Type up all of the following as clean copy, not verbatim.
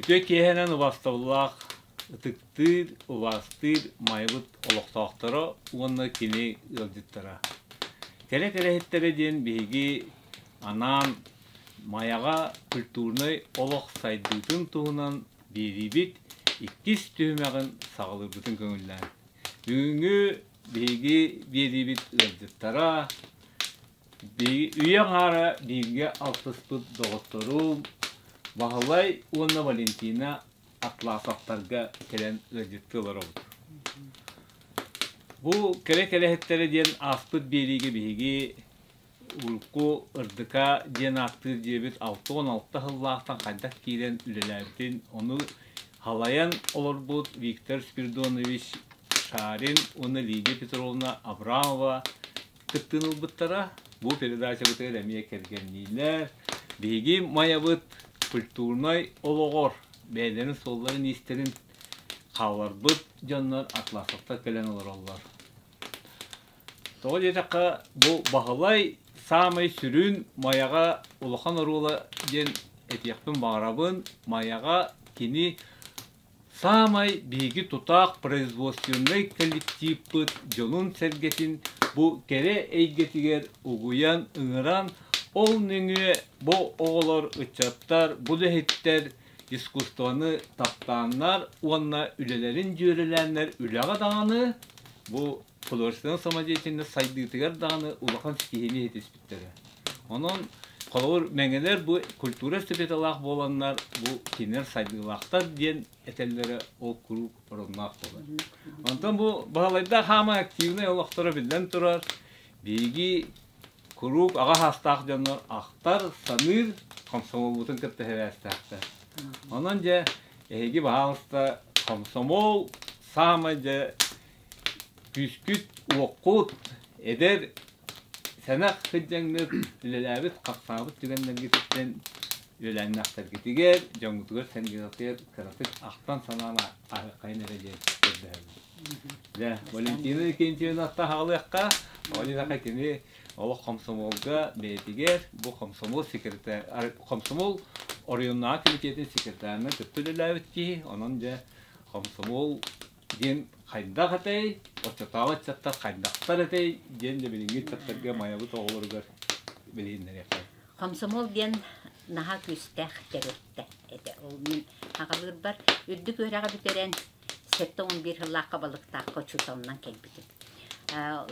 Үтүө киэһэнэн убастабыллаах, ытыктыыр, убаастыыр Майабыт олохтоохторо уонна кини ыалдьыттара. Кэрэ кэрэһиттэрэ диэн биһиги анаан Майаҕа культурнай олох сайдыытын туһунан биэриибит иккис түһүмэҕин саҕалыырбытын көҥүллээн. Бүгүҥҥү биһиги биэриибит ыалдьыттара Үйэ аҥаара бииргэ алтыспыт доҕотторум Баһылай уонна Валентина Атласовтарга кэлэн ыалдьыттыы олоробут. Бу кэрэ кэлэһиттэрэ диэн ааспыт биэриигэ биһиги урукку Ырдыка диэн ааттыыр дьиэбит 66 сыллаахтан хайдах киирэн үлэлээбитин, ону халайан олорбут Виктор Спиридонович Шарин уонна Лидия Петровна Абрамова кыттыыны ылбыттара. Бу передачабытыгар эмиэ кэргэнниилэр. Биһиги Майабыт культурнай олоҕор бэйэлэрин суолларын-иистэрин хаалларбыт дьоннор Атласовтар кэлэн олороллор. Тоҕо диэтэххэ, бу Баһылай саамай сүрүн Майаҕа улахан оруола диэн этиэхпин баҕарабын. Майаҕа кини Саамай биһиги тутаах производственнай коллективпыт дьонун-сэргэтин бу кэрэ эйгэтигэр угуйан, ыҥыран, ол нөҥүө бу оҕолор, ыччаттар, бу үлэһиттэр искусствоны таптааннар уонна үлэлэрин дьүөрэлээннэр үлэҕэ даҕаны, бу художественнай самодеятельность сайдыытыгар даҕаны улахан ситиһиини ситиспиттэрэ. Онон, холобур, мэҥэлэр бу культура эстафеталаах буоланнар, бу кинилэр сайдыылаахтар диэн этэллэрэ ол куруук оруннаах буолар. Онтон бу Баһылайдаах хаамай активнай олохторо биллэн турар, биһиги куруук аҕа саастаах дьоннор ахтар, саныыр комсомолбутун кытта сибээстээхтэр. Онон дьэ, эһиги баһаалыста комсомол саамай дьэ Күүскүт-уоххут, эдэр, сэнэх сылдьаҥҥыт үлэлээбит, хапсаабыт түгэннэргититтэн үөлээннээхтэргитигэр, дьоҥҥутугар-сэргэҕитигэр кыратык ахтан-санаан ааһыаххайын эрэ диэн көрдөһөбүн. Дьэ, Валентина Викентьевна аҕалыахха, ол кини олох комсомолга бэйэтигэр бу комсомол секретарь, комсомол оройуоннааҕы комитетын секретарынан кытта үлэлээбит киһи, онон дьэ комсомол диэн хайдах этэй, оччотооҕу ыччаттар хайдахтар этэй диэн да билиҥҥи ыччаттарга Майабыт оҕолоругар билиһиннэриэххэ. Комсомол диэн наһаа күүстээх тэрилтэ этэ. Ол мин аҕалыырбар үрдүк үөрэҕи бүтэрэн 71 сыллаахха балыктаахха учууталынан кэлбитим.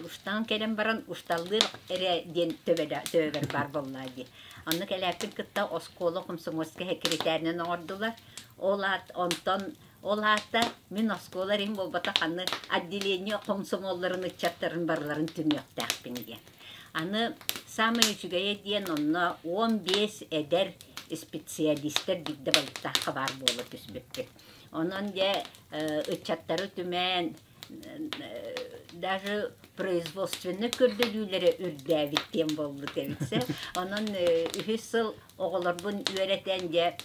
Устаан кэлэн баран усталлыыр эрэ диэн төбөбөр баар буоллаа дии. Онно кэлээппин кытта оскуола комсомольскай секретарынан оҥордулар. Ол аат онтон Ол аата мин оскуола эрин буолбатах аны отделение хомсомуолларын ыччаттарын барыларын түмүөхтээхпин диэн. Аны саамай үчүгэйэ диэн онно 15 эдэр специалистар биирдэ балыктаахха баар буола түспүппүт. Онон дьэ ыччаттары түмэн даже производственнай көрдөрүүлэрэ үрдээбит диэн буолбут эбит сэ. Онон үһүс сыл оҕолорбун үөрэтэн дьэ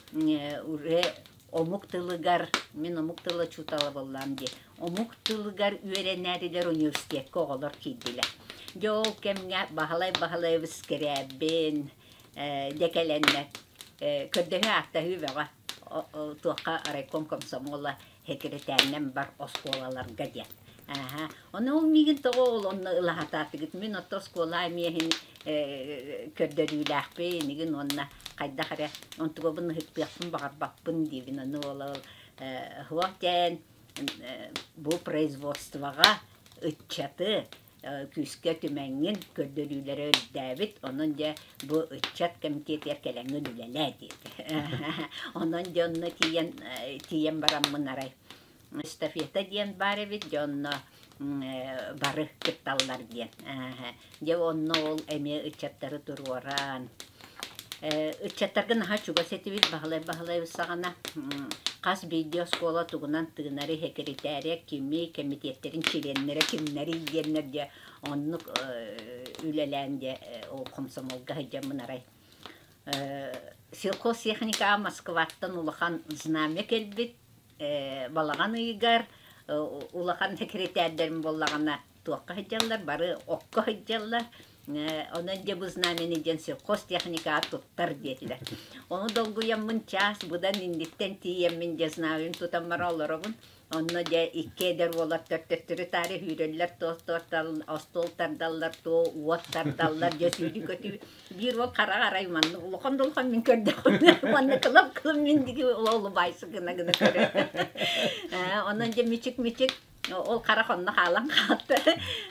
уже омук тылыгар, мин омук тыла учуутала буоллаам дии, омук тылыгар үөрэнээрилэр университекка оҕолор киирдилэр. Дьэ ол кэмҥэ Баһылай Баһылайабыс Скрябин дьэ кэлэннэр көрдөһүү ааттаһыы бөҕө туохха райком комсомола сэкирэтээринэн бар оскуолаларга диэн. Ааһа. Ону ол миигин тоҕо ол онно ылаһатаатыгыт? Мин отто оскуола эмиэһин көрдөрүүлээхпин, игин уонна хайдах эрэ онтугабын ыһыктыахпын баҕарбаппын диибин. Ону ол ол суох диэн бу производствоҕа ыччаты күүскэ түмэҥҥин көрдөрүүлэрэ үрдээбит, онон дьэ бу ыччат кэмитиэтигэр кэлэҥҥин үлэлээ диэтэ. Онон дьэ онно тиийэн тиийэн бараммын арай эстафета диэн баар эбит, дьэ онно бары кытталлар диэн. Дьэ онно ол эмиэ ыччаттары туруоран ыччаттарга наһаа чугас этибит Баһылай Баһылайбыт саҕана хас биирдии оскуола тугунан тыынары сэкиритээрэ кими кэмитиэттэрин чилиэннэрэ кимнэрий диэннэр дьэ оннук үлэлээн дьэ ол комсомолга сылдьаммын арай сельхозтехникаҕа Москваттан улахан знамя кэлбит балаҕан ыйыгар улахан сэкиритээрдэрим буоллаҕына туохха сылдьаллар бары окко сылдьаллар. Онон дьэ бу знамени диэн сельхозтехникаҕа туттар диэтилэр. Ону долгуйаммын чаас быдан инниттэн тиийэммин дьэ знамень тутан баран олоробун. Онно дьэ икки эдэр уолаттар төттөрү-таары сүүрэллэр, остуол тардаллар, туо уот тардаллар, дьэ сүүрүү-көтүү. Биир уол хараҕа арай маннык улахан да улахан мин көрдөҕүнэ уонна кылап-кылап мин диги улубайсы гына-гына көрөр. Онон дьэ мичик-мичик ол харах онно хаалан хаалта.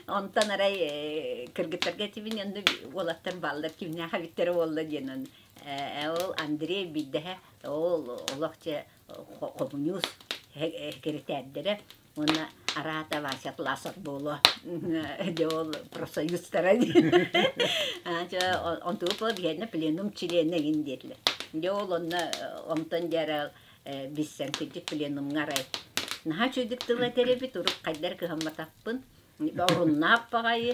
Онтон арай кыргыттарга этибин онно уолаттар бааллар кимнээх эбиттэрэ буолла диэн ол Андрей биирдэһэ ол олох дьэ хомуньуус секретэрдэрэ уонна араата Вася Атласов буолуо дьэ ол профсоюзтара онтугу биһиэнэ пленум чилиэнэ игин диэтилэр дьэ ол онно онтон дьэ билсэн кырдьык пленумҥа арай наһаа үчүгэйдик тыл этэр эбит урут хайдах кыһамматахпын оруннаах баҕайы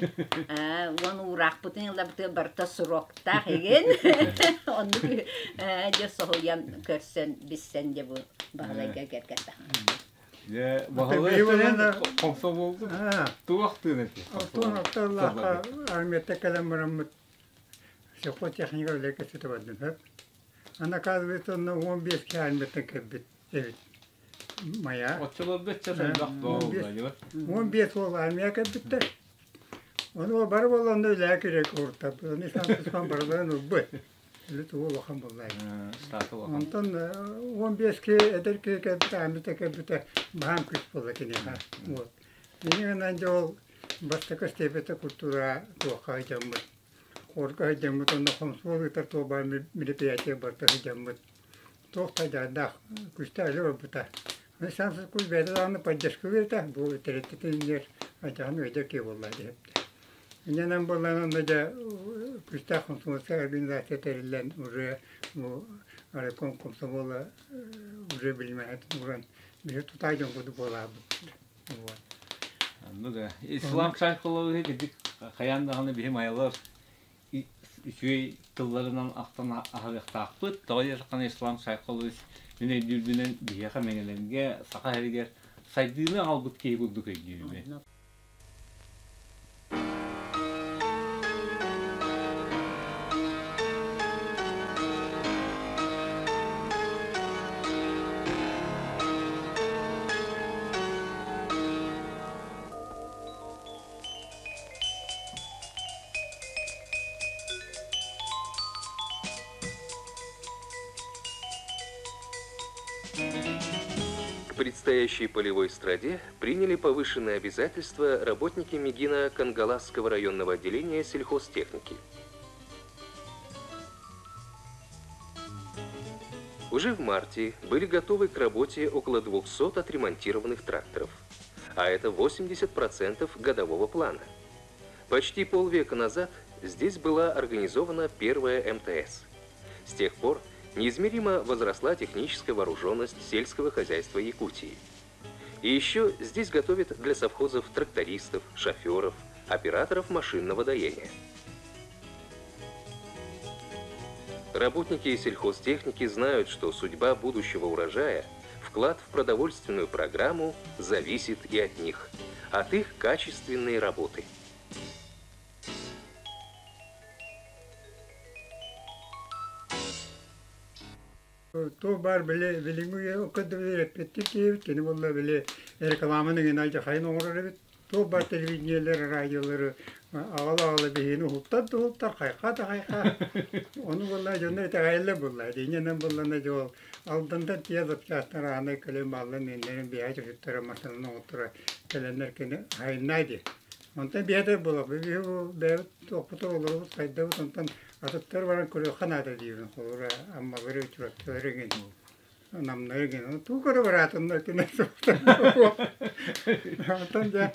уон уураахпытын ылабытыгар барыта суроктаах игин оннук дьэ соһуйан көрсөн билсэн дьэ бу Баһылайга кэргэттэххэ Дьэ, Баһылай хомсомолгун туох тыын эти? Оттон оттоллаахха армията кэлэн бараммыт сельхозтехника үлэгэ сүтэ бардым сөп. Аны оказывается онно 15 киһи армияттан кэлбит эбит. Мая. Оччолорго ыччат элбэх буолла. 15 уол армия кэлбиттэр. Ону бары буолла үлэҕэ киирэ куртап. Ону сан барыларын ылбыт. Үлэ тугу улахан буолла. Онтон 15 киһи эдэр киһи кэлбитэ, армията кэлбитэ баһаам күүс буолла киниэхэ. Вот. Иннинэн дьэ ол бастакы степете культура туохха сылдьаммыт. Хорга сылдьаммыт уонна хомсуол ыытар туох баар мероприятие барыта сылдьаммыт. Туох да дьаардаах күүстээх үлэ барбыта. Сан куй бэйэтэ даҕаны поддержка биэрдэ, бу тэрилтэтин иннигэр айдаһан өйдөр киһи буолла диэбитэ. Иннинэн буоллан онно дьэ күүстээх комсомольскай организация тэриллэн уже бу райком комсомола уже билимэһит уран биһи тутаах дьон курдук буолаабыт. Вот. Оннук Ислам Шайхулович кидик хайаан даҕаны биһи майалар үчүгэй тылларынан ахтан аһарыахтаахпыт. Тоҕо диэтэххинэ Ислам Шайхулович мин өйдүүрбүнэн биһиэхэ Мэҥэлэргэ Саха сиригэр сайдыыны аҕалбыт киһи курдук өйдүүбүн. К предстоящей полевой страде приняли повышенные обязательства работники МИГИНа Кангаласского районного отделения сельхозтехники. Уже в марте были готовы к работе около 200 отремонтированных тракторов – а это 80% годового плана. Почти полвека назад здесь была организована первая МТС. С тех пор неизмеримо возросла техническая вооруженность сельского хозяйства Якутии. И еще здесь готовят для совхозов трактористов, шоферов, операторов машинного доения. Работники сельхозтехники знают, что судьба будущего урожая, вклад в продовольственную программу зависит и от них, от их качественной работы. Туох баар били билиҥҥи көрдөрөр эппиттик киһибит, кини буолла били рекламаны гына алдьархайын оҥорор эбит. Туох баар телевидениелэр, радиолары аҕала-аҕала биһигини уһуктар да уһуктар, хайҕаа да хайҕаа. Ону буолла дьоннор итэҕэйэллэр буолла. Иннинэн буоллана дьэ ол Алдантан тиийэ запчастар аанай кэлэн бааллан иннэрин биһэ чочуттара массыынаны оҥотторо кэлэннэр кини хайыннаай дии. Онтон биһэтэр буолар. Биһи бу бэйэбит туохпутугар олоробут, сайдабыт, онтон атыттар баран көрүөххэ наада диибин. Холобура, Аммалары, Чурапчылары игин, Намнары игин. Туу көрө бараатыннар кине Онтон дьэ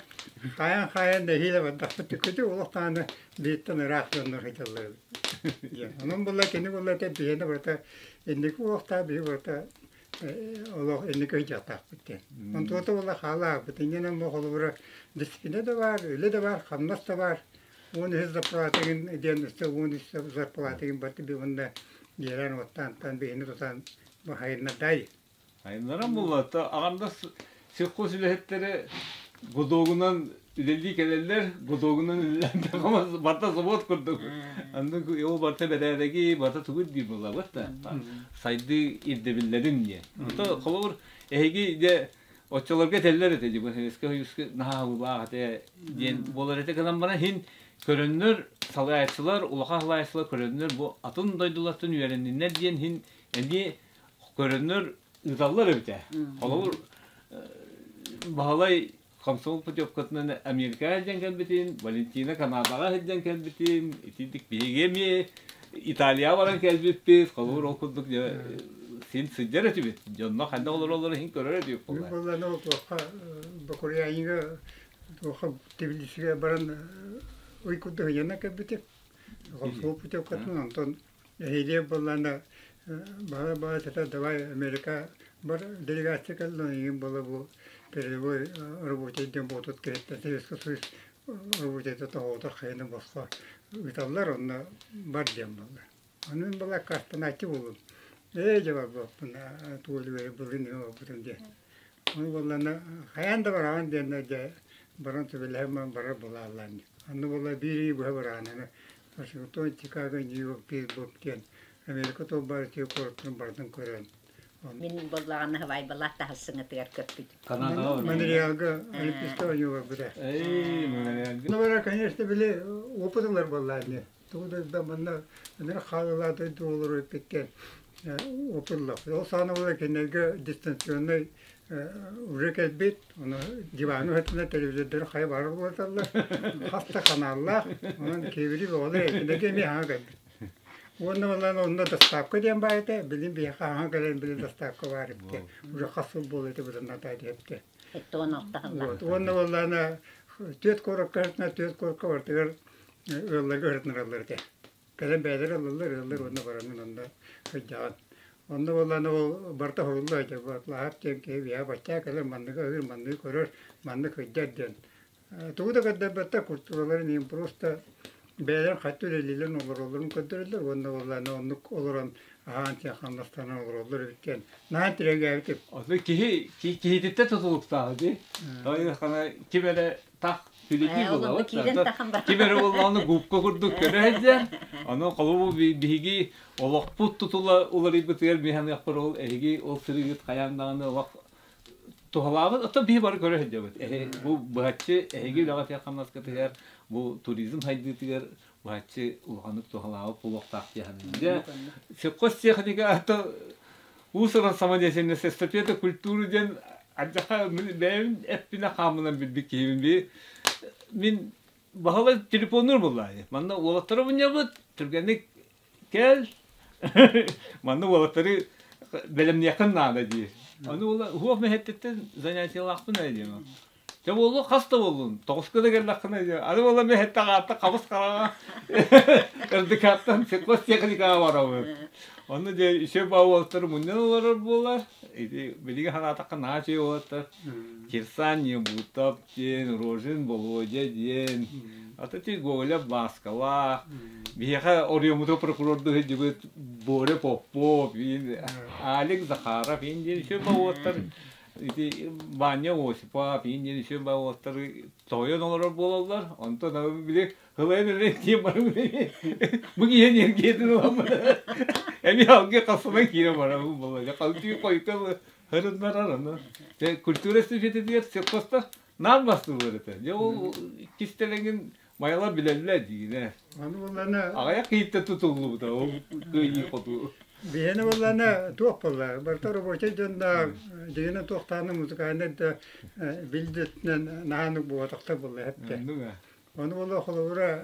хайан-хайан нэһиилэ бардахпыт түкүтү олох даҕаны бииртэн ыраах дьоннор сылдьаллар эбит. Онон буолла кини буолла этэ биһиэнэ барыта инники олохтоох биһи барыта олох инники ыйдьахтаахпыт диэн. Онтуота буолла хаалаахпыт. Иннинэн бу холобура дисциплина да баар, үлэ да баар, хамнас да баар. 13 зарплатыгын диэн өссө 13 зарплатыгын барты би уонна биэрэн оттаантан биһини тутан бу хайыннардай. Хайыннаран булла. Аҕамда сельхоз үлэһиттэрэ. Гудогунан үлэлии кэлэллэр, гудогунан үлэлээн барта завод курдук. Анны ол барта бэрээдэги, барта тугу диир буолабыт да. Сайды ирдэбиллэрин диэн. Ото холобур эһиги дьэ оччолорго этэллэр этэ дьэ Советскай Союзка наһаа улаах этэ диэн буолар этэ гынан баран иһин көрөннөр салайааччылар, улахан салайааччылар көрөннөр бу атын дойдулартан үөрэнниннэр диэн иһин эмиэ көрөннөр ыыталлар эбитэ. Холобур, Баһылай комсомол путевкатынан Америкаҕа сылдьан кэлбитин, Валентина Канадаҕа сылдьан кэлбитин, итинник биһиги эмиэ Италияҕа баран кэлбиппит, холобур, ол курдук син сылдьар этибит. Дьонно ханна олороллорун иһин көрөр этибит буолла. Буолланы ол туохха Бакурьянига туохха Тбилисигэ баран ый курдук ыйана кэлбитим. Комсомол путевкатынан онтон Эһиилиэ буоллаҕына баҕа баҕа сытар давай Америка бар делегация кэллэ эйигин буола бу передовой рабочай диэн буолтут киһиттэн Советский Союз рабочайда тоҕоотор хайаны босхо ыыталлар онно бар диэн буолла. Ону мин была аккаастанааччы буоллум. Ээ дьэ барбаппын туолугары былырыын барбытым диэн. Ону буоллаҕына хайаан да бараҕын диэн дьэ баран сүбэлэһэн барар буолааллаан. Онно буолла биир ый быһа бараҕын Вашингтон, Чикаго, Нью-Йорк, Питтсбург диэн Америка тылбаасчыт куораттарын барытын көрөн. Мин буоллаҕына Хавайбалаах таһассыҥатыгар көппүт. Канадаҕа Монреалга Олимпийскай оонньуу барбыта. Эй, Монреалга. Ну, бара, конечно, били опыт ылар буоллааны. Тугу да манна ынырык хаалыылаах дойду олору эппиттэн опыт ыллах. Ол саҕана буолар кинилэргэ дистанционнай уже кэлбит, ону диваны уһатына телевизордары хайа баар буолаталлар, хас да каналлаах, онон киэбири бөҕөлөр этинэги эмиэ хаҥа кэлбит. Уонна балан онно доставка диэн баар этэ, билин биһиэхэ хаҥа кэлэн билин доставка баар эбитэ. Уже хас сыл буолла этэ быданната диэбитэ. 76 Вот. Уонна баллаана түөрт куоракка сытына түөрт куоракка барытыгар ыалларга ыһытынараллар этэ. Кэлэн бэйэлэрэ ылаллар, ыаллар уонна баранын онно сылдьаҕын. Онно буоллаҕына ол барыта уһулла сылдьар. Лаһап диэн киһи биһиэхэ баччаа кэлэр, манныгы аһыыр, манныгы көрөр, маннык сылдьар диэн. Тугу да көрдөрбөттөр, культураларын иһин просто бэйэлэрин хатты үлэлииллэрин олороллорун көрдөрөллөр уонна буоллаҕына оннук олорон аһаан-сиэн хамнастанан олороллор эбит диэн наһаа интириэһиргээбитим. Ону киһи киһититтэн тутулуктаах дии. Ким эрэ тах Сүлүтүү булабыт. Ким эрэ буоллаҕына губка курдук көрө сылдьар. Ону холобу биһиги олохпут тутула уларыйбытыгар миһаныахпар ол эһиги ол сырыыгыт хайаан даҕаны олох туһалаабыт. Оттон биһи бары көрө сылдьабыт. Бу быһаччы эһиги үлэҕэ хамнаскытыгар бу туризм сайдыытыгар быһаччы улаханнык туһалаабыт буолуохтаах диэхин. Дьэ, сельхозтехника ата уус-уран самодеятельность эстафета культуры диэн ардьаха бэйэм эппинэ хаамынан билбит киһибин би мин баһылай телефоннуур буоллаа манна уолаттары мунньабыт түргэнник кэл манна уолаттары бэлэмниэххин наада диир аны уола уһуох мэһэттиттэн занятиелаахпын ээ диэн Дьэ буоллун хас да буоллун, тоҕуска да кэллэххинэ, аны буолла мэһэттэ аҕаатта хабыс хараҕа РДК-ттан сельхозтехникаҕа барабыт. Онно дьэ үчүгэй баа уолаттары мунньан олорор буолар. Ити билигин санаатахха наһаа үчүгэй уолаттар. Кирсан Небутов диэн, Рожин Володя диэн, ата ити Гоголев Бааскалаах, биһиэхэ оройуоммутугар прокурордуу сылдьыбыт Боря Попов, Алик Захаров, иин диэн үчүгэй баа уолаттар Ити Ваня Осипов, иин диэн үчүгэй уолаттары тоһуйан олорор буолаллар. Онтон аны били хылайан эрэ тиийэн баран бу киһи энергиятын ыламмыт. Эмиэ алгы хасынан киирэн барабын буолла. Халтыы хойукка хырыннарар аны. Культура эстафетатыгар сельхозтар наар бастыыллар этэ. Дьэ ол кистэлэҥин майалар билэллэр диигинэ. Аны буоллаҕына Аҕыйах киһиттэн тутуллубута ол кыайыы хотуу. Биһиэнэ буоллаҕына туох буолла, барыта рабочай дьонноох, дьиҥинэн туохтааны музыкальнай да билдэтинэн наһаа буотахтар буолла эптэ. Ону буолла холобура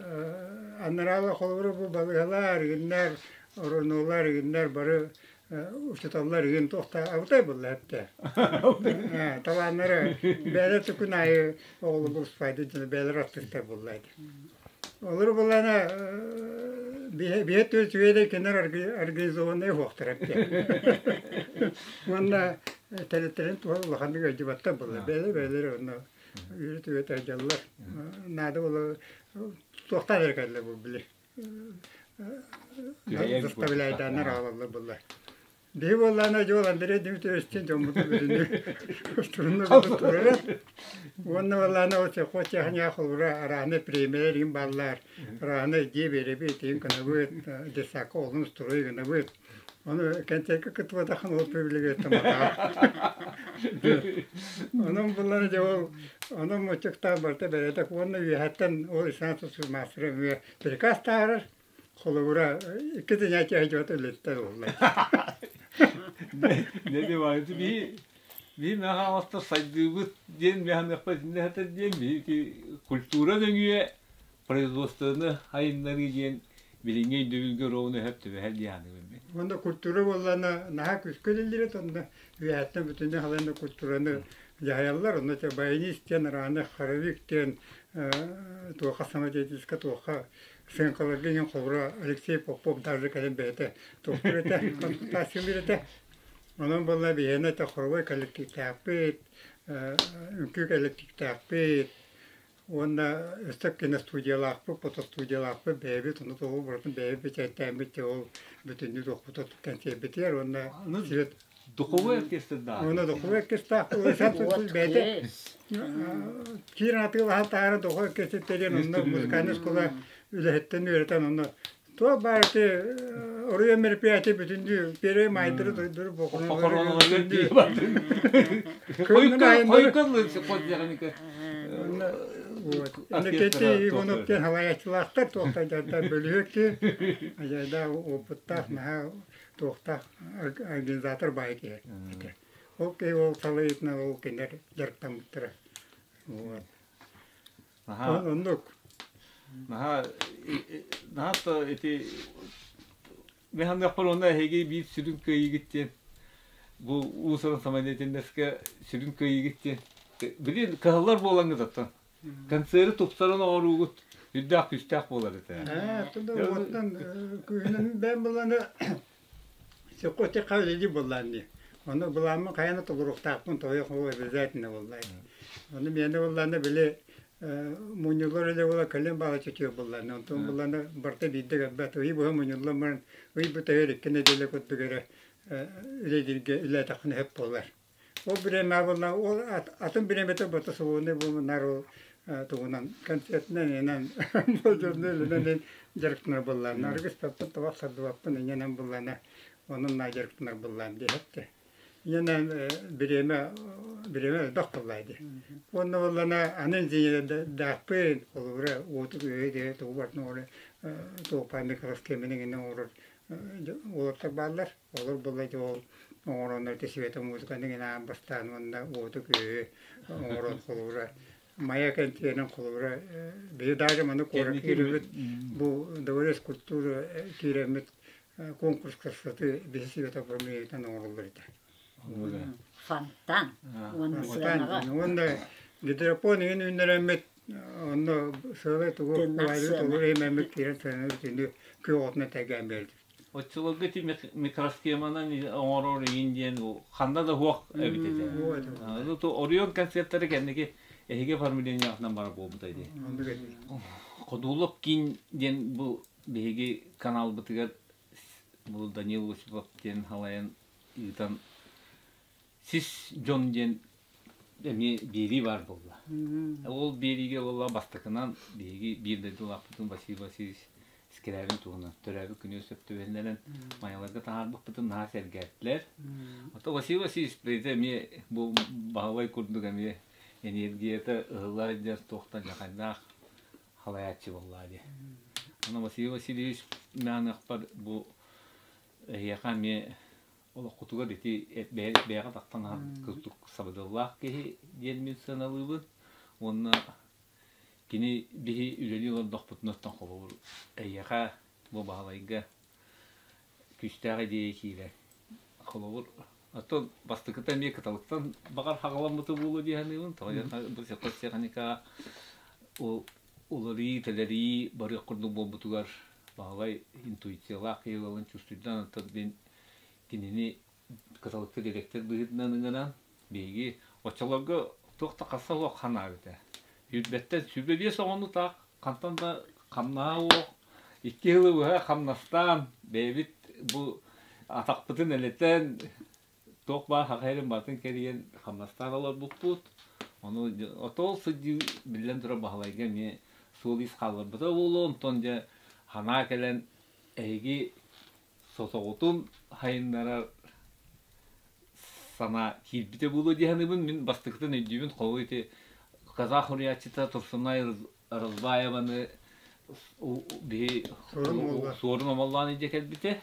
аннараала холобура бу балыыһалар, игиннэр, оронулар, игиннэр бары учууталлар игин туохта абытай буолла эптэ. Талааннары бэйэлэр түкүн аайы оҕолорго успайды дьоно бэйэлэр артыыстар буолла Олор булана биһэ түө үчүгэйдик кинилэр организованнай уһуохтара эбит. Уонна тэрилтэрин туһа улаханнык өйдүбэттэр буолла. Бэйэлэр онно үөрэ-түгэ тайдаллар. Наада буола туохтаан эрэ кэллэ бу били. Заставляйдааннар аҕалаллар буолла. Биһи буоллаана дьуол Андрей Дмитриевичтин дьоммутун бүтүннүү турунна турара. Уонна балаана ол сельхозтехника холобура арааны премиялар иһин бааллар. Арааны дьиэ биэрэбит, иһин гынабыт, детсадка олун строй гынабыт. Ону кэнсиэркэ кыттыбатаххын ол привилегияттан матаҕа. Онон буллара дьэ ол онон муччуктаах барыта бэрэдэк уонна үөһэттэн ол Исаан маастара эмиэ приказ таһаарар. Холобура, икки занятие идет үлэттэн уһуллар. Не баар би би меха сайдыыбыт диэн механыахпа итиннэ сатар диэн биһи культура нөҥүө производствоны айыннарыы диэн билиҥҥи өйдөбүлгэ ровно өһөп түбэһэр дии саныыбын мин. Уонна культура буоллаана наһаа күүскэ үлэлиирэ онно үөһэттэн бүтүннүү халыҥ культураны дьаһайаллар. Онно те баянист диэн, раны хоровик диэн туохха самодеятельска туохха сыаҥкаларга иҥэн холобура Алексей Попов даже кэлэн бэйэтэ туохтуур этэ, консультациялыыр этэ. Онон буолла биһиэнэ это хоровой коллективтаахпыт, үҥкүү коллективтаахпыт, Уонна өссө киностудиялаахпыт, фотостудиялаахпыт бэйэбит ону тугу барытын бэйэбит бэчээттээбит ол бүтүннүү туохпут кэнсиэрбитигэр уонна свет духовой оркестрдаах уонна духовой оркестраах бэйэтэ киирэн атыылаһан таһаара духовой оркестр тэрийэн онно музыкальный школа үлэһиттэн үөрэтэн онно туох баар ити оруйан мероприятие бүтүннүү первый майдыры тойдуру похоронолорго Аны Иванов диэн халайааччылаахтар туохтайдардар бөлүһүөк дии опыттаах наһаа туохтаах организатор баай киһи ол киһи ол салайытынан ол кинилэр дьарыктаммыттара вот оннук наһаа наһаа ити Мин саныахпар уонна эһиги биир сүрүн кыайыыгыт диэн бу уус-уран самодеятельноска сүрүн кыайыыгыт диэн билин кыһаллар буолаҥҥыт оттон концеры тупсаран оҥоруугут үрдээх күүстээх буолар этэ. Ээ, туда уоттан күүһүнэн бэйэм былааны сокоти үлэлии буоллаан дии. Ону былааммын хайаан да толоруохтаахпын тоҕо ол обязательно буоллаа. Ону миэнэ буоллаана били мунньуллар үлэ буола кэлин баҕа чөчүө буоллаана. Онтон буоллаана барыта биирдэ кэлбэт. Ый быһа мунньуллан баран ый бүтэһигэр икки нэдиэлэ курдук эрэ үлэлииргэ үлэлээтэххинэ сөп буолар. Ол бириэмэҕэ буолла ол атын бириэмэтэ барыта свободный буолан ол тугунан концертынан инэн болдьонно үлэнэн дьарыктанар буоллаана. Аргыспаппын табах сардыбаппын инньэнэн буоллаана онон наа дьарыктанар буоллаан диэхэтте. Инньэнэн бириэмэ бириэмэ элбэх буоллаа дии. Уонна буоллаана аны инженердаахпын холобура уоту күөһү тугу барытын оҥорор туохпаа микросхеманы иҥинэ оҥорор уолаттар бааллар. Олор буолла дьэ ол оҥороннор ити светомузыканы иҥин аан бастаан уонна уоту күөһү оҥорон холобура Майа кэнтиэнин холобура биһи даже маны куоракка киирбит бу дворец культуры киирэммит конкурс красоты биһи светооформлениетынан оҥороллор этэ. Фонтан уонна сыанаҕа. Уонна гидропон иһин үүннэрэммит онно сыалай тугу толору иһимэммит киирэн сыананы бүтүннүү күөх отунан тэлгээн биэрдибит. Оччолорго ити микросхеманан оҥорор иин диэн ханна да суох эбит этэ. Ну то Орион концерттары кэнники эһиги оформлениеҕытынан барар буолбута дии. Ходулов киин диэн бу биһиги каналбытыгар бу Данил Осипов диэн халайан ыытан сис дьон диэн эмиэ биэрии баар буолла. Ол биэриигэ буолла бастакынан биһиги биир дойдулаахпытын Василий Васильевич Скрябин туһунан төрөөбүт күнүгэр сөп түбэһиннэрэн Майаларга таһаарбыппытын наһаа сэргээтилэр. Ото Василий Васильевич бэйэтэ эмиэ бу Баһылай курдук эмиэ энергията ыһыллар диэн туохтан дьахайдаах халайааччы буоллаа дии. Аны Василий Васильевич мааныахпар бу эһиэхэ эмиэ олоххутугар ити бэйэҕэ тахсан курдук сабыдыаллаах киһи диэн мин сыаналыыбын уонна кини биһи үлэлии олордохпутуна холобур эйиэхэ бу Баһылайга күүстээх идиэйэ киирэр холобур оттон бастакыта эмиэ кыталыктан баҕар хаҕаламмыта буолуо дии саныыбын тоҕо бу сельхозтехника уларыйыы-тэлэрийии барыах курдук буолбутугар Баһылай интуициялаах киһи буолан чувствуйдаан оттон мин кинини кыталыкты директор быһыытынан ыҥыран биһиги оччолорго туох да хасса суох ханаабыта. Сүүрбэттэн 25 оҕону таах хантан да хамнаһа суох икки сылы быһа хамнастаан бэйэбит бу атахпытын элэтэн туох баар хахайрын барытын кэрийэн хамнастаан олорбуппут. Ону отол сылдьыы биллэн турар Баһылайга эмиэ суол-иис хаалларбыта буолуо, онтон дьэ ханаа кэлэн эһиги сотоҕутун хайыннарар санаа киирбитэ буолуо дии саныыбын. Мин бастакытын өйдүүбүн, холобур ити казах суруйааччыта Турсунай Разбаеваны биһи суорун омоллоон илдьэ кэлбитэ.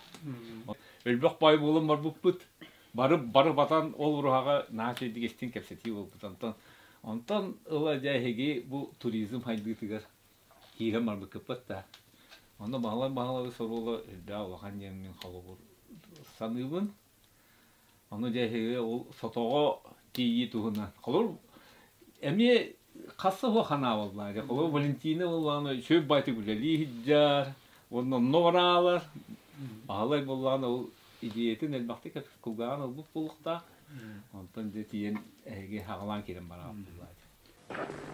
Өлбөх баай буолан барбыппыт. Бары бары батан ол уруһаҕа наһаа үчүгэйдик истиҥ кэпсэтии буолбут. Онтон онтон ыла дьэ эһиги бу туризм хайдыытыгар киирэн барбыккыппыт да. Онно Баһылай Баһылайы соруола элбэх улахан диэн мин холобур саныыбын. Ону дьэ эһиги ол сотоҕо тиийии туһунан. Холобур эмиэ хасса суох санаа буоллаҕа. Дьэ холобур Валентина буоллаҕына үчүгэй байтык үлэлии сылдьар, уонна онно бараалар. Баһылай буоллаҕына ол идеятын элбэхтик кулгааҕын ылбыт буолуохтаах. Онтон дьэ тиийэн эһиги хаҕалаан киирэн бараҕыт буоллаҕа.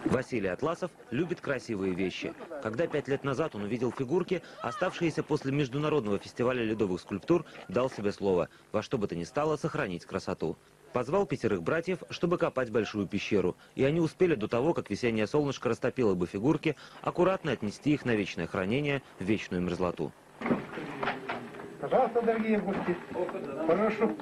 Василий Атласов любит красивые вещи. Когда 5 лет назад он увидел фигурки, оставшиеся после международного фестиваля ледовых скульптур, дал себе слово во что бы то ни стало сохранить красоту. Позвал пятерых братьев, чтобы копать большую пещеру. И они успели до того, как весеннее солнышко растопило бы фигурки, аккуратно отнести их на вечное хранение в вечную мерзлоту. Пожалуйста, дорогие гости, прошу.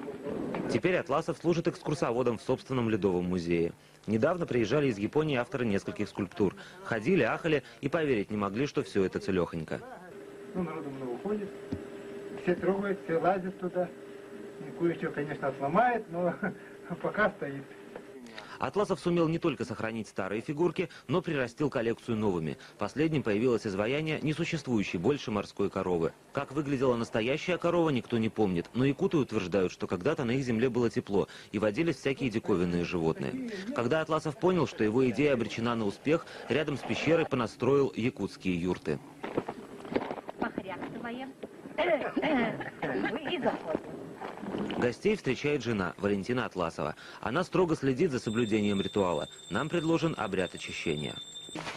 Теперь Атласов служит экскурсоводом в собственном ледовом музее. Недавно приезжали из Японии авторы нескольких скульптур. Ходили, ахали и поверить не могли, что все это целехонько. Ну, народу много ходит, все трогают, все лазят туда. И кое-что, конечно, сломает, но пока стоит. Атласов сумел не только сохранить старые фигурки, но прирастил коллекцию новыми. Последним появилось изваяние несуществующей больше морской коровы. Как выглядела настоящая корова, никто не помнит. Но якуты утверждают, что когда-то на их земле было тепло и водились всякие диковинные животные. Когда Атласов понял, что его идея обречена на успех, рядом с пещерой понастроил якутские юрты. Похряктываем и заходим. Гостей встречает жена Валентина Атласова. Она строго следит за соблюдением ритуала. Нам предложен обряд очищения.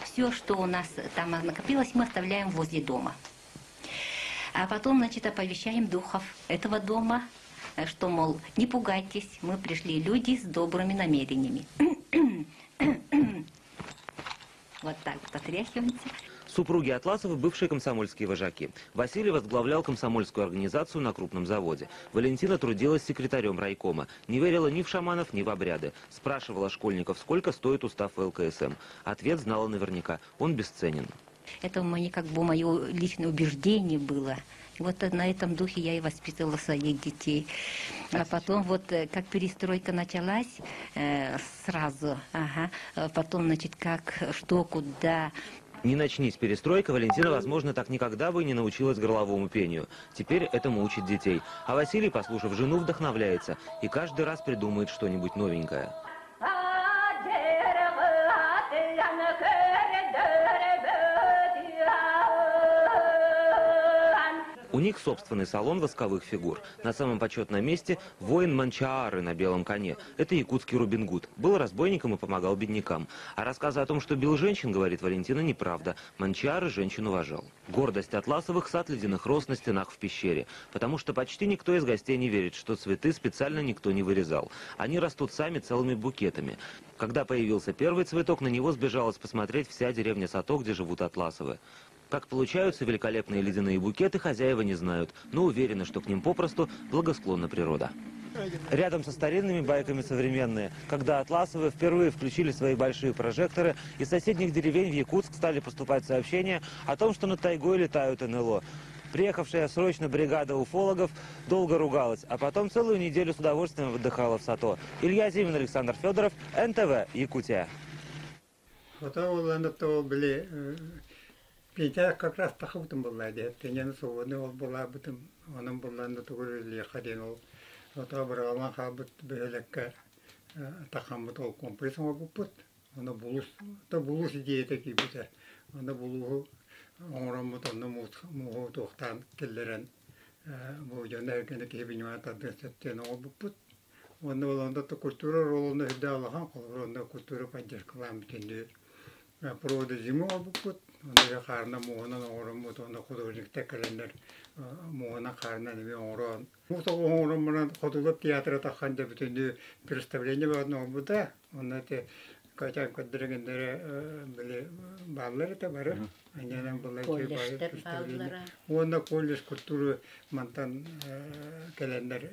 Все, что у нас там накопилось, мы оставляем возле дома. А потом, значит, оповещаем духов этого дома, что, мол, не пугайтесь, мы пришли люди с добрыми намерениями. Вот так вот отряхиваемся. Супруги Атласовы – бывшие комсомольские вожаки. Василий возглавлял комсомольскую организацию на крупном заводе. Валентина трудилась секретарем райкома. Не верила ни в шаманов, ни в обряды. Спрашивала школьников, сколько стоит устав ВЛКСМ. Ответ знала наверняка. Он бесценен. Это мне как бы мое личное убеждение было. Вот на этом духе я и воспитывала своих детей. А потом вот как перестройка началась, сразу, ага, потом, значит, как, что, куда. Не начнись перестройка, Валентина, возможно, так никогда бы и не научилась горловому пению. Теперь этому учит детей. А Василий, послушав жену, вдохновляется и каждый раз придумает что-нибудь новенькое. У них собственный салон восковых фигур. На самом почетном месте воин Манчаары на белом коне. Это якутский Робин Гуд. Был разбойником и помогал беднякам. А рассказы о том, что бил женщин, говорит Валентина, неправда. Манчаары женщин уважал. Гордость Атласовых – сад ледяных роз на стенах в пещере. Потому что почти никто из гостей не верит, что цветы специально никто не вырезал. Они растут сами целыми букетами. Когда появился первый цветок, на него сбежалась посмотреть вся деревня Сато, где живут Атласовы. Как получаются великолепные ледяные букеты, хозяева не знают, но уверены, что к ним попросту благосклонна природа. Рядом со старинными байками современные. Когда Атласовы впервые включили свои большие прожекторы, из соседних деревень в Якутск стали поступать сообщения о том, что над тайгой летают НЛО. Приехавшая срочно бригада уфологов долго ругалась, а потом целую неделю с удовольствием отдыхала в Сато. Илья Зимин, Александр Федоров, НТВ, Якутия. Ото били Петя как раз тахыбытым булла де. Тенен суыны ол була бытым. Onun булланды тугур лиха ден ол. Ото быралан хабыт бөһөлекке тахамбыт ол комплекс оҥорбуппут. Оны булус, то булус идеята киирбитэ. Оны булуһу оҥороммут, онно мууһу туохтаан киллэрэн бу дьоно эргэнэ киһи бинимаан тардыан сөптөөн оҥорбуппут. Онно болонда культура ролуна үрдэ алахан, холобур онно культура поддержкалаан бүтүннүү проводы зиму оҥорбуппут. Онно хаарына мууһунан оҥороммут, онно художниктар кэлэннэр мууһунан хаарынан эмиэ оҥорон. Муус оҥороммунан Хотулук театра таххан да бүтүннүү представление бөҕөтүн оҥорбута. Онно ити Качан көрдөрөгөннөрө били бааллар этэ бары. Анньанан была Колледжтар бааллара. Уонна колледж культуры мантан кэлэннэр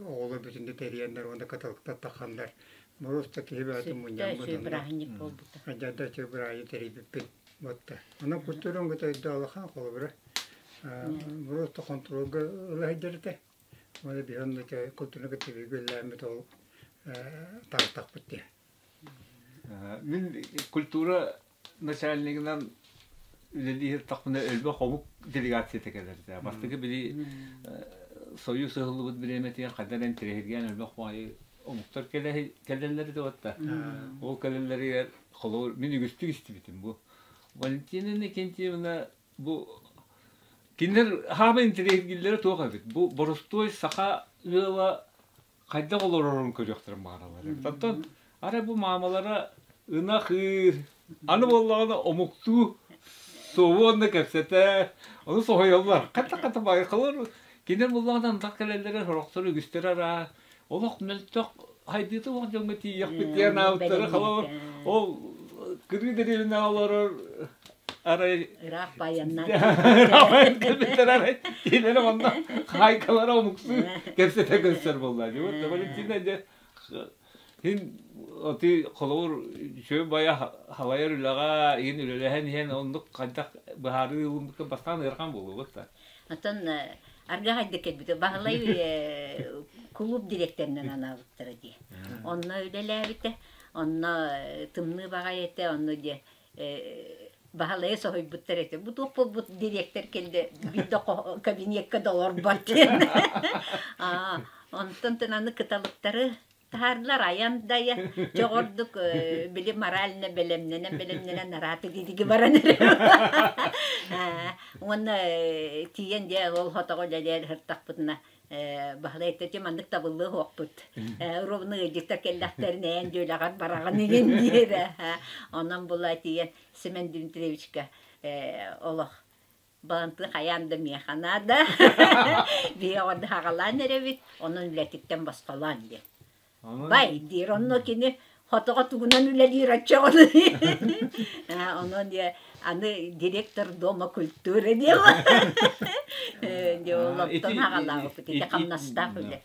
оҕолор бүтүндү тэрийэннэр уонна каталыктар тахханнар просто киһи бэйэтин мунньаммыт Сүрдээх бырааһынньык буолбута. Адьада бырааһынньык тэрийбиппит. Буотта. Онон культура оҥгото өйдө улахан холобура. Просто хонтуруолга ыла сылдьар этэ. Уонна биһи онно культураны кытта бииргэ үлэлээммит ол таҕыстахпыт дии. Мин культура начальнигынан үлэлии сырыттахпына элбэх омук делегацията кэлэр этэ. Бастакы били Союз ыһыллыбыт бириэмэтигэр хайдах эрэ интэриэһиргээн элбэх баҕайы омуктар кэлэллэр этэ уотта. Ол кэлэллэригэр холобур мин үгүстүк истибитим бу. Валентина Иннокентьевна бу кинилэр хаама интэриэһиргииллэрэ туох эбит. Бу боростуой саха ыала хайдах олорорун көрүөхтэрин баҕараллар эбит. Оттон арай бу маамалара ынах ыыр, аны буоллаҕына омуктуу суобуонна кэпсэтэ, ону соһуйаллар. Хата-хата байхалар кинилэр буоллаҕына антах кэлэллэрэ сорохтор үгүстэрэ араа олох мөлтөх хайдыыта суох дьоҥҥо тиийиэхпит диэн аабыттара холобур ол кырыы дэриэбинэ олорор арай Ыраах байаннан. Ыраах байан кэлбиттэр арай тиэлэрэ онно хаайкалара омуксуу кэпсэтэ көрсөр буолла. Вот Валентина дьэ хин оти холобур үчүгэй бая халайар үлэҕэ иһин үлэлэһэн иһэн оннук хайдах быһаарыы ылыммыкка бастаан ыарахан буолуо та. Оттон аргаһайдык кэлбитэ Баһылай кулууп дириэктэринэн анаабыттара дии. Онно үлэлээбитэ. Онно тымныы баҕайы этэ, онно дьэ Баһылайы соһуйбуттар этэ. Бу туох буолбут дириэктэр кэллэ биирдэ кабинекка да олорбот диэн. Онтон аны кыталыктары таһаардылар айан дайа чоҕордук били морально бэлэмнэнэн бэлэмнэнэн арааты дидиги баран эрэ уонна тиийэн дьэ ол хотоҕо үлэлээн сыртахпытына Баһылай эттэ маннык табыллыа суохпут. Ровно ыалдьыттар кэллэхтэринэ эн дьүөлэҕэр бараҕын игин диирэ. Онон була тиийэн Семен Дмитриевичка олох балантыы хайаан да миэхэ наада. Биһи оҕорду хаҕалаан эрэбит, онон үлэтиттэн босхолоон диэн. Бай диир, онно кини хотоҕо тугунан үлэлиир оччоҕуну. Онон диэ аны директор дома культуры диэн. Дьэ олохтон аҕалаабыппыт ити хамнастаах үлэ.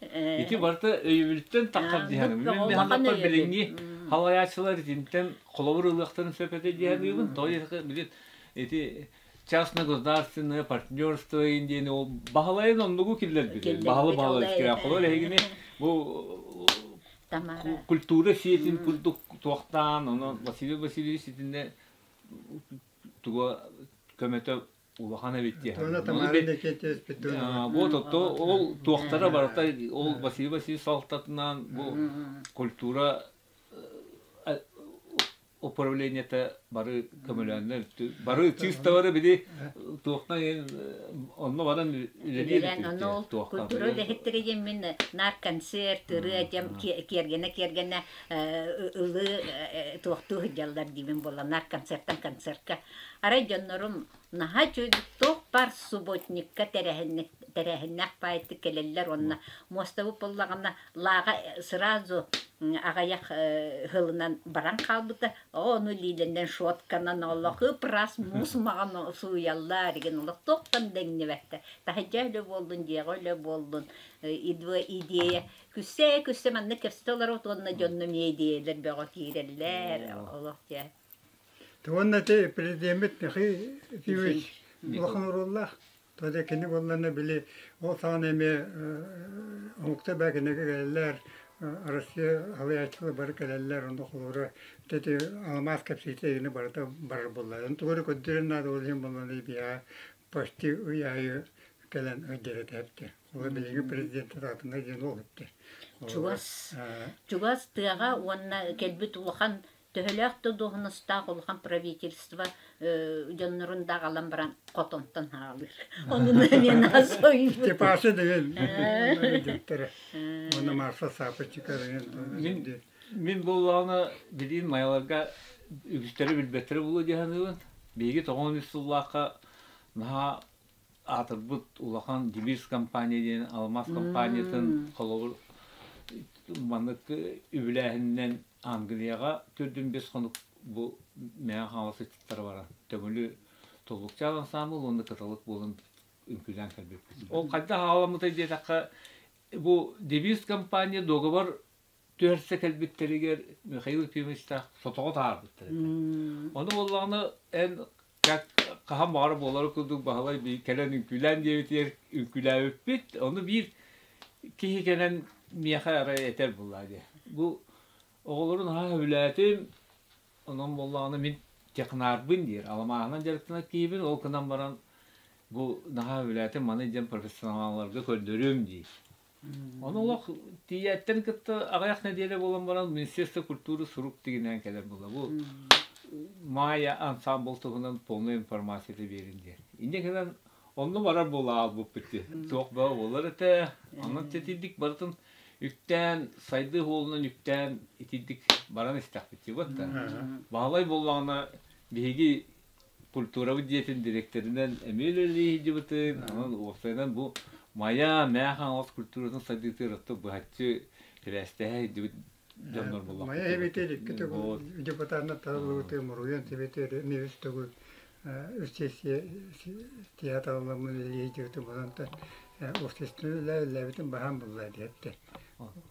Ити барыта өйөбүлтэн таххар диһэн. Мин ханнаппар билиҥҥи халайааччылар итинтэн холобур ылыахтарын сөп этэ диэхиибин. Тоҕо диэтэххэ билин ити частно-государственное партнерство диэн ол баһылайын оннугу киллэрбит. Баһылы баһылай холор эһигини бу культура сиэтин курдук туохтаан онон Василий Васильевич итиннэ туга көмөтө улахан эбит диэн. Вот ото ол туохтара барыта ол Василий Васильевич салтатынан бу культура управлениета бары көмөлөөннөр бары чыыстабары били туохтан онно баран үлэлиир Үлэлээн ол культура үлэһиттэрэ диэммин наар концерт ырыа диэм киэргэнэ киэргэнэ ылыы туохтуу сылдьаллар диибин буолла наар концерттан концертка арай дьоннорум наһаа үчүгэй туох баар субботникка тэрээһиннээх баайытык кэлэллэр уонна муостабыт буоллаҕына лааҕа сразу аҕыйах сылынан баран хаалбыта. Ону илиилэринэн шотканан олох ып-ыраас муус маҕан сууйаллар игин олох туохтан да иҥнибэттэр. Таһырдьа үлэ буоллун, дьиэҕэ үлэ буоллун, идея күссе-күссе маннык кэпсэтэ олоробут уонна дьонно эмиэ идеялар бөҕө киирэллэр олох дьэ. Уонна ити президеммит Михаил Ефимович улахан оруоллаах. Тоҕо кини буоллаҕына били ол саҕана эмиэ омуктар баа кинигэ кэлэллэр, Россия халыйааччылар бары кэлэллэр, онно холобура ити алмаас кэпсиитэ игини барыта барар буолла. Ону тугу эрэ көрдөрөн наада ол иһин буоллаҕына биһиэхэ почти ый аайы кэлэн ыйдэрэтээбитэ. Ол билиҥҥи президент атына диэн ол эттэ. Чугас чугас тыаҕа уонна кэлбит улахан Төһөлөөх да дуоһунастаах улахан правительство дьоннорун да аҕалан баран хотонтон хаалыыр. Онун эмиэ насойбут. Степаша деген диэттэрэ. Уонна Марса Сапочика деген. Мин буоллаҕына билигин майаларга үгүстэри билбэттэрэ буолуо дии саныыбын. Биһиги 93 сыллаахха наһаа аатырбыт улахан Дибирс компания диэн алмаас компаниятын холобур маннык үбүлээһининэн. Англияҕа 45 хонук бу Мэҥэ Хаҥалас ыччаттара баран Төҥүлү Толлукчаан ансаамбыл уонна Кыталык буолан үҥкүүлээн кэлбиппит. Ол хайдах аҕаламмытай диэтэххэ, бу Девиз компания дуогабар түһэрсэ кэлбиттэригэр Михаил Ефимовичтаах сотоҕо таһаарбыттар этэ. Ону буоллаҕына эн как хаһан баҕара буолары курдук Баһылай кэлэн үҥкүүлээн диэбитигэр үҥкүүлээбиппит. Ону биир киһи кэлэн миэхэ арай этэр буоллаа дии. Бу оҕолору наһаа сөбүлээтим, онон буоллаҕына мин технарбын диир, аламааһынан дьарыктанар киһибин, ол гынан баран бу наһаа сөбүлээтим, маны диэн профессионалларга көрдөрүөм диир. Ону олох тиийээттэн кытта аҕыйах нэдиэлэ буолан баран Министерство культуры сурук тигинээн кэлэр буолла. Бу Майя ансамбл туһунан полная информацията биэрин диэн. Инньэ гынан онно барар буола аалбыппыт дии. Туох баа буолар этэ. Онон тэтийдик барытын үктээн, сайдыы суолунан үктээн итирдик баран истэхпит дии буотта. Баһылай буоллаҕына биһиги культурабыт дьиэтин дириэктэринэн эмиэ үлэлии сылдьыбытын, онон уопсайынан бу Майа, Мээх Хаҥалас культуратын сайдыытыгар оттон быһаччы сибээстэһэ сылдьыбыт дьоннор буоллахпыт. Майа эбитэр икки төгүл депутатынан талыллыбыты Муруйан тибетер эмиэ үс төгүл үс сессия театралламмын үлэлии сылдьыбытым онон общественнай үлэ үлэлээбитим баһаам булла диэттэ.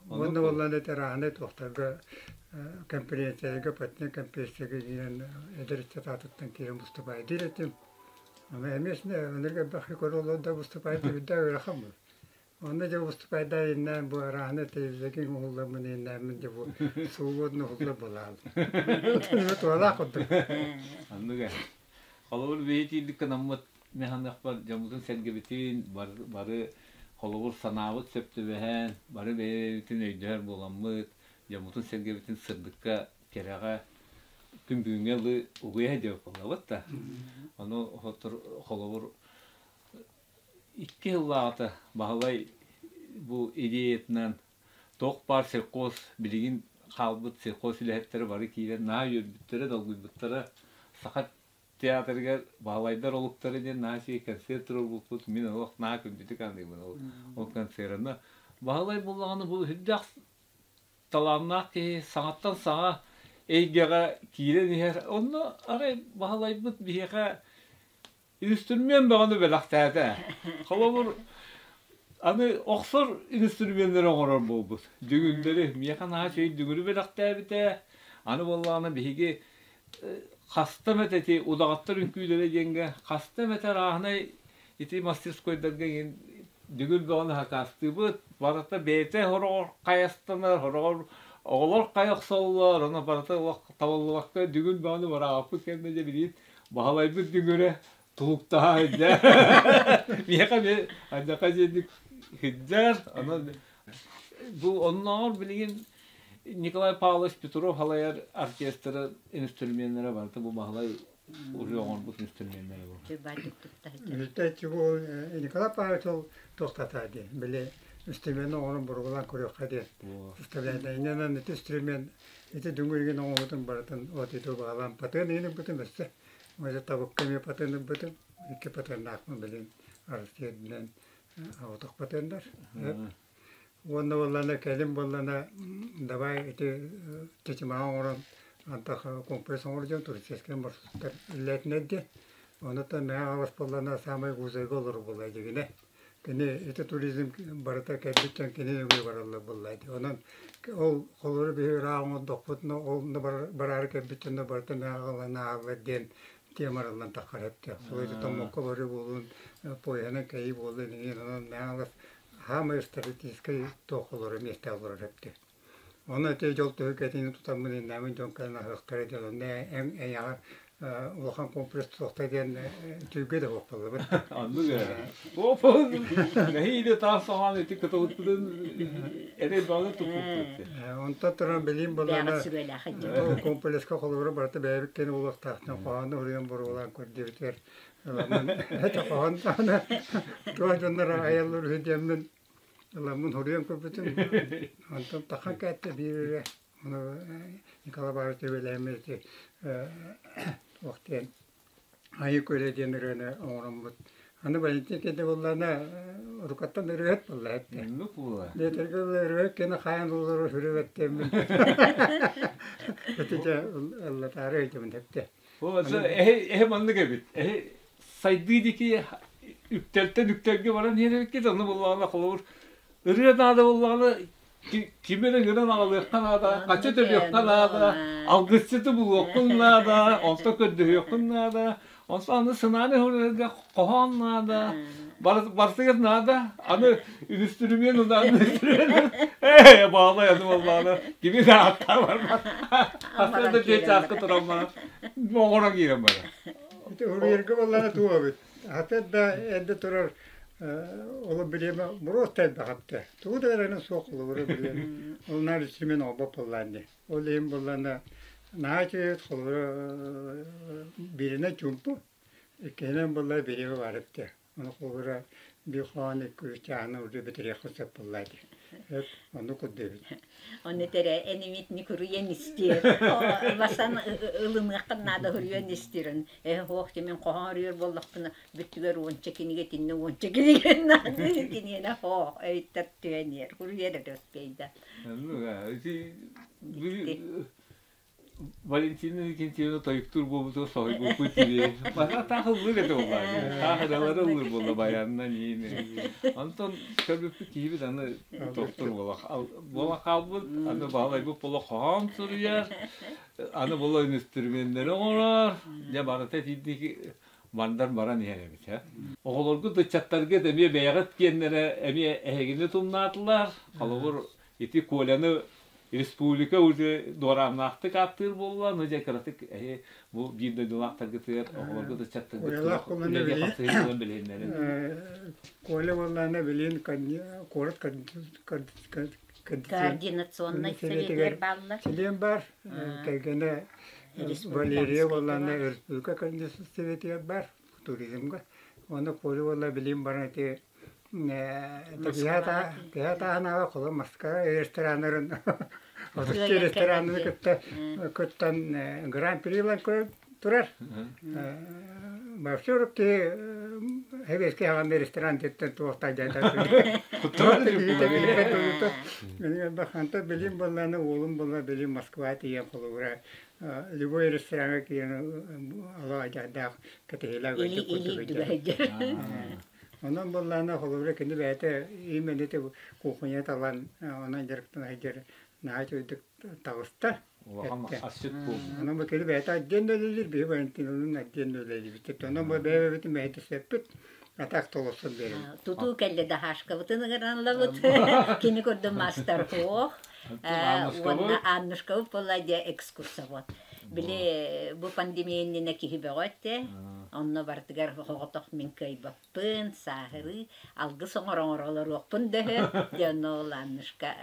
Уонна буоллаан этэр ааһынай туохтарга конференцияларга патент конференцияга киирэн эдэр ыччат аатыттан киирэн выступайдыыр этим. Аны эмиэ ынырык элбэх көрө да выступайдыы үрдээх ыарахан буол. Онно дьэ выступайдаа иннээн бу арааһына телевизорга уһулламмын иннээммин дьэ бу свободно уһулла буолаал. Туолаах курдук. Анныга. Холобур биһи тиийдик гынаммыт механыахпар дьоммутун сэргэбитин бары холобур санаабыт сөп түбэһэн, бары бэйэ-бэйэбитин өйдөһөр буоламмыт, дьоммутун сэргэбитин сырдыкка, кэрэҕэ күн бүгүҥҥэ ылы угуйа диэбит буоллабыт да. Ону холобур икки сыллааҕыта Баһылай бу идеятынан туох баар сельхоз билигин хаалбыт сельхоз үлэһиттэрэ бары киирэн наһаа үөрбүттэрэ, долгуйбуттара. Саха театрыгар Баһылайдар олуктара диэн наһаа үчүгэй концерт туруорбуппут. Мин олох наһаа күндүтүк аныыбын ол, ол концерны. Баһылай буоллаҕына бу сүрдээх талааннаах киһи саҥаттан саҥа эйгэҕэ киирэн иһэр. Онно арай Баһылайбыт биһиэхэ инструмент бөҕөнү бэлэхтээтэ. Холобур, аны охсор инструменнары оҥорор буолбут. Дүҥүрдэри, миэхэ наһаа үчүгэй дүҥүрү бэлэхтээбитэ. Аны буоллаҕына биһиги хаста эмэтэ ити удаҕаттар үҥкүүлэрэ диэҥҥэ хаста эмэтэ арааһынай ити мастерскойдарга иҥин дүҥүр бөҕөнү хакаастыыбыт. Барыта бэйэтэ хороҕор хайастанар, хороҕор оҕолор хайа охсоллор, ону барыта олох табыллыбакка дүҥүр бөҕөнү бараабаппыт кэннэ дьэ билигин Баһылайбыт дүҥүрэ тулуктаһа сылдьар. Миэхэ эмиэ ардьаха диэнник сылдьар. Онон бу оннооҕор билигин Николай Павлович Петров салайар оркестра инструменнара барыта бу Баһылай уже оҥорбут инструменнара бу. Николай Павлович ол туохтата диэн били инструмент оҥорон боругулаан көрүөххэ диэн составляет ити инструмент Ити дүҥүргүн оҥоһутун барытын от ити баҕалаан патыан иһин ылбытым өссө. Уонна табыкка эмиэ патыан ылбытым. Икки патыаннаахпын билин Россия үрдүнэн оҕотох патыаннар. Уонна буоллаҕына кэлин буоллаҕына давай ити чычымаҕы оҥорон антах комплекс оҥорор дьон туристическай маршруттар үлэлээтинэр диэн. Онуттан Мэҥэ Хаҥалас буоллаҕына саамай Гузайга олорор буолла дьигинэ. Кини ити туризм барыта кэлбит дьон кини өҥүө бараллар буолла дии. Онон ол холобура биһи ыраах оҥордохпутуна ол бараары кэлбит дьонно барыта мээҕэ ааҕыллар диэн тема арыллан таххар эптэ. Сол Томмокко барыы буолун, поеһынан кэйии буоллун иҥин онон мээҕэлас хаамай статистическай туох олорор миэстэ олорор эптэ. Онно ити дьол түһүлгэтин тутаммын иннээмин дьон кэлэн аһыахтара диэн онно эн эйэҕэ улахан комплекс тутуохта диэн түүлгэ да суох буоллабыт. Оннук ээ. Нэһиилэ таас саҕаан ити кытылыкпытын эрэй баҕаны туппуппут. Онтон туран билиим буоллаҕына ол комплекска холобура барыта бэйэбит кини буолуохтаахтан хоһоону уруйан боруолаан көрдүбүтүгэр этэ хоһоон даҕаны туох дьоннор айаллар үһү диэммин Ыламмын хоруйан көрбүтүм. Онтон тахан кээттэ биир эрэ. Ону Николай Павлович үбэлээммит ити туох диэн Айыы Күөлэ диэн ырыаны оҥороммут. Аны Валентин кэннэ буоллаҕына уруккаттан ырыаһыт буолла эттэ. Оннук буолла. Диэтэргэ ырыаһыт кэннэ хаайан олорор сүрүбэттэммин. Ити дьэ ыллатаары ыйдыбын эптэ. Эһи эһи маннык эбит. Эһи сайдыы диэки үктэлтэн үктэлгэ баран иһэр эбиккит. Онно буоллаҕына холобур ырыа наада буоллаҕына ким эрэ ыҥыран аҕалыахха наада, хаччы төлүөххэ наада, алгысчыты булуоххун наада, онто көрдөһүөххүн наада, онтон аны сынааны уһунарга хоһоон наада, барытыгар наада, аны үнүстүрүмүөн унаан үнүстүрүмүөн ээ баалай аны буоллаҕына кими да ааттаа барбат хастан да дьиэ чааска туран баран оҥорон киирэн барар. Ити уруйарга буоллаҕына туох эбит? Хата да эрдэ турар оло билиэмэ буруос элбэх этэ. Тугу да эрэнэ суох холобура билиэмэ. Ол наар үстүмэн оҕобот буоллаан дии. Ол иһин буоллаана наһаа үчүгэй холобура бииринэн чуумпу, иккиһинэн буолла бириэмэ баар этэ. Ону холобура биир хоһоон икки үс чааһынан уже бүтүрүөххэ сөп буоллаа дии. Оннук курдук эбит. Ону тэрэ энимит никуруйан истиэр. Басан ылыныаххын наада хуруйан истиэрин. Э хуох мин хоһоон өрүөр буоллахпына бүттүгэр уонча кинигэ итиннэ уонча кинигэ наада киниэнэ хоох өйттөр түһэниэр хуруйар эрэ успейда. Валентина Викентьевна тойуктуур буолбутугар соһуйбуппут дии. Баһа таах ыллыыр этэ буоллаҕа. Таах ырыалары ыллыыр буолла баянынан иин. Онтон көрбүппүт киһибит аны доктор буола буола хаалбыт. Аны баһылайбыт буола хоһоон суруйар. Аны буола үнүстүрүмүөннэри оҥорор. Дьэ барыта итинник мандар баран иһэр эбит. Оҕолоргут ыччаттаргыт эмиэ бэйэҕит киэннэрэ эмиэ эһигини тумнаатылар. Холобур, ити Коляны республика уже дуорааннаахтык ааттыыр буолла, но дьэ кыратык эһи бу биир дойдулаахтаргытыгар оҕолоргут ыччаттаргыт үлэлиэ билиһиннэрин. Коля буоллаана билин куорат координационнай советигэр бааллар. Чилиэн бар, кэргэнэ Валерия буоллаана республика координационнай советигэр бар, туризмга. Уонна Коля буолла билин баран ити Киһи таһынааҕы холо Москва рестораннарын отучча ресторанын кытта кыттан гран-при ылан турар. Вообще киһи сэбиэскэй хаҕанна ресторан диэттэн туохтаа дьайда Ханта билим буоллаана уолум буолла билим Москва тиийэн холобура любой рестораҥҥа киирэн алаадьардаах кэтэһиилээх Или Онон буоллаҕына, холобура, кини бэйэтэ именно ити кухня талан, онон дьарыктана сылдьар наһаа үчүгэйдик таҕыста. Улахан асчыт буолбут. Онон бу кини бэйэтэ отдельно үлэлиир, биһи Валентиналыын отдельно үлэлиибит. Онон бу бэйэ-бэйэбитин мэһэйдэспэппит, а так толорсон биэрэбит. Тутуу кэллэ да хаашкабытын ыҥыраллабыт. Кини курдук мастер суох. Уонна Аннушкабыт буолла дьэ экскурсовод. Били бу пандемия иннинэ киһи бөҕө этэ. Онно барытыгар соҕотох мин кыайбаппын, сааһырыы, алгыс оҥоро-оҥоро олоруохпун дөһө. Дьэ онно ол Аннушка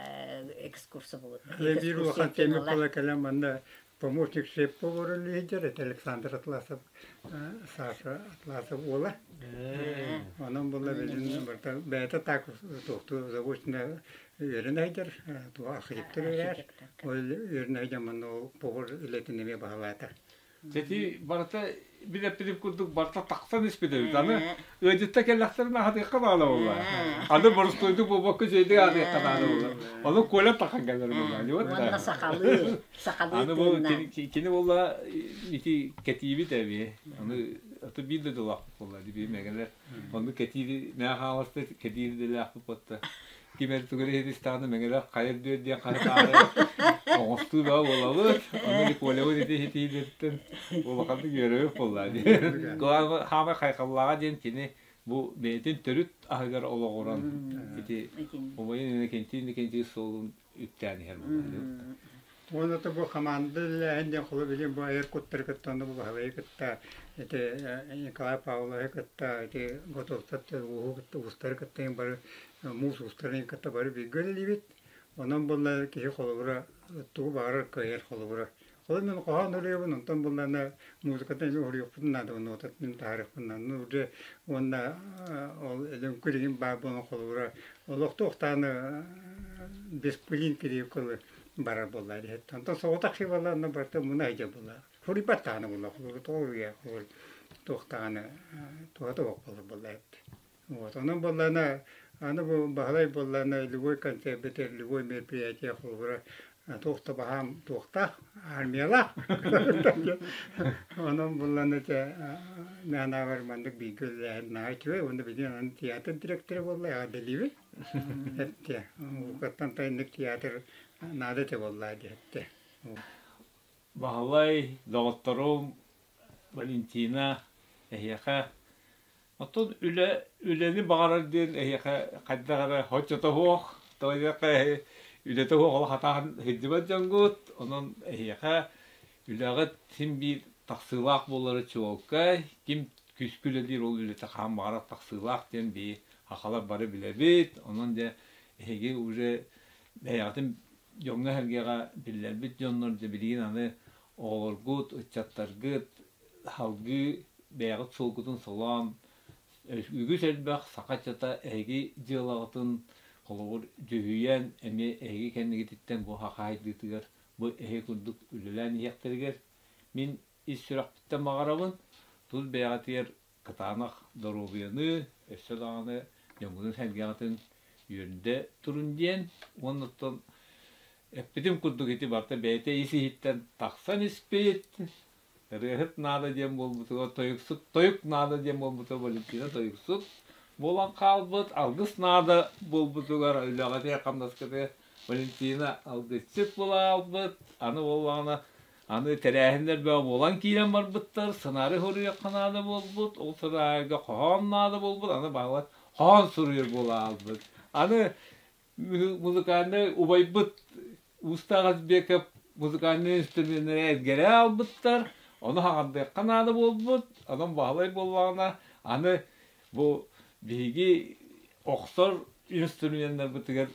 экскурсовод. Биир улахан тиэмэ буола кэлэн манна помощник шеф-повара лидер это Александр Атласов, Саша Атласов уола. Онон буолла билин барыта бэйэтэ так туохтуу заочно үөрэнэ сылдьар, туох архитектор үөрэр. Ол үөрэнэ сылдьан манна ол повар үлэтин эмиэ баһылаата. Дьэти барыта билэппитим курдук барыта тахсан испит эбит. Аны ыалдьытта кэллэхтэринэ аһатыахха наада буолла. Аны боростуойдук буолбакка үчүгэйдик аһатыахха наада буолла. Ону Коля таххан кэлэр буолла. Уонна сахалыы, сахалыы Аны бу кини буолла ити кэтиибит эби. Аны аты биир да дылаахпыт буолла биир мэгэлэр. Онну кэтиири мээ хааласта кэтиири дэлээхпит ботта. Ким эр тугу эрэ истэҕинэ мэҥэлэр хайа үрдүөр диэн хара оҥостуу бөҕө буолабыт. Ону Колябыт ити иһитиилэриттэн улаханнык үөрөбүт буолла дии. Хаамай хайҕаллааҕа диэн кини бу бэйэтин төрүт аһыгар олоҕуран ити убайын Иннокентий Иннокентьевич суолун үктээн иһэр буолла. Уонна то бу хамаанда үлэлээһин диэн холобур билигин бу айар куттары кытта онно бу Баһылайы кытта ити Николай Павловиһы кытта ити Готовцев ууһу кытта уустары кытта бары муус уустарын кытта бары бииргэ үлэлиибит. Онон буолла киһи холобура тугу баҕарар кыайар холобура. Холобур мен хоһоон уруйабын, онтон буллаана музыкатын эмиэ уруйуохпутун наада, нотатын таһаарыахпын наада. Ну уже уонна ол лүҥкүр игин баар буолан холобура олохтуохтааны без пылинки диир барар буолла. Онтон соҕотох хибалаанна барыта муна сылдьар буолла. Суруйбат даҕаны буолла, тоҕо уруйа туох даҕаны туһата суох буолар буолла эбит. Вот онон буоллаҕына аны бу Баһылай буоллаҕына любой концерт любой мероприятие холобура туох да баһаам туохтаах армиялаах. Онон буоллаҕына дьэ мин маннык бииргэ үлэлээһин наһаа үчүгэй уонна билигин аны театр директора буолла эҕэрдэлиибин. Эттэ Укаттан тайыннык театр наада этэ буоллаа диэттэ. Баһылай, доҕотторум, Валентина, эһиэхэ оттон үлэ үлэни баҕарар диэн эһиэхэ хайдах эрэ соччото суох, тоҕо диэххэ эһи үлэтэ суох олох хатаан сылдьыбат дьоҥҥут, онон эһиэхэ үлэҕит син биир тахсыылаах буолара чуолкай, ким күүскэ үлэлиир ол үлэтэ хаһан баҕарар тахсыылаах диэн биһи сахалар бары билэбит, онон дьэ эһиги уже бэйэҕитин дьоҥҥо-сэргэҕэ биллэрбит дьоннор дьэ билигин аны оҕолоргут, ыччаттаргыт салгыы бэйэҕит суолгутун солоон үгүс элбэх саха ыччата эһиги дьыалаҕытын холобур дьүһүйэн эмиэ эһиги кэннигититтэн бу хахаайдыытыгар бу эһиги курдук үлэлээн иһиэхтэригэр мин ис сүрэхпиттэн баҕарабын тус бэйэҕитигэр кытаанах доруобуйаны өссө даҕаны дьоҥҥутун-сэргэҕитин үөрдэ турун диэн уонна оттон эппитим курдук ити барыта бэйэтэ ис-иһиттэн тахсан испит ырыаһыт наада диэн буолбутугар тойуксут тойук наада диэн буолбутугар Валентина тойуксут буолан хаалбыт алгыс наада буолбутугар үлэҕитигэр-хамнаскытыгар Валентина алгысчыт буола хаалбыт аны буоллаҕына Аны тэрээһиннэр бөҕө буолан киирэн барбыттар, сценарий суруйуохха наада буолбут, ол сценарийга хоһоон наада буолбут, аны баҕалар хоһоон суруйар буола хаалбыт. Аны музыкальнай убайбыт Уустаах Азбеков музыкальнай инструменнары эргэрэ албыттар, ону хаҥардыахха наада буолбут, онон Баһылай буоллаҕына аны бу биһиги охсор инструменнарбытыгар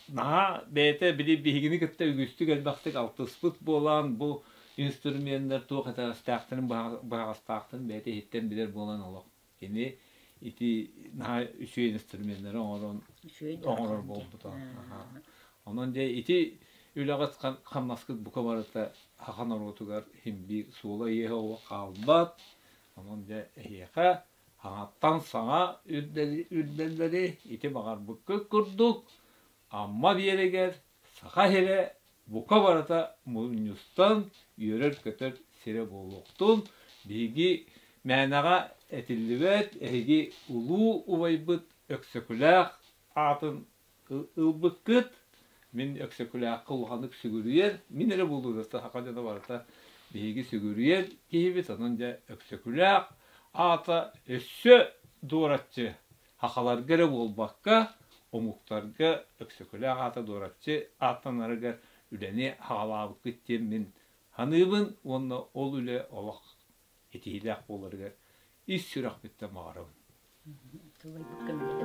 Наһаа бэйэтэ били биһигини кытта үгүстүк элбэхтик алтыспыт буолан, бу инструменнар туох итэҕэстээхтэрин быһаҕастаахтарын бэйэтэ иһиттэн билэр буолан олох кини ити наһаа үчүгэй инструменнары оҥорон оҥорор буолбута. Онон дьэ ити үлэҕит хамнаскыт бука барыта саха норуотугар син биир суола-ииһэ хаалбат. Онон дьэ эһиэхэ Саҥаттан саҥа үрдэллэри ити баҕарбыккыт курдук Амма биэрэгэр Саха сирэ бука барыта мунньустан үөрэр-көтөр сирэ буолуохтун. Биһиги мээнэҕэ этиллибэт эһиги улуу убайбыт Өксөкүлээх аатын ылбыккыт. Мин Өксөкүлээххэ улаханнык сүгүрүйэр, мин эрэ буолуо саха дьоно барыта биһиги сүгүрүйэр киһибит, онон дьэ Өксөкүлээх аата өссө дуораччы сахаларга эрэ буолбакка, омуктарга Өксөкүлээх аата дуораччы ааттанарыгар үлэни саҕалаабыккыт диэн мин саныыбын уонна ол үлэ олох итиилээх буоларыгар ис сүрэхпиттэн баҕарабын. Тулуйбут көмөлөһө.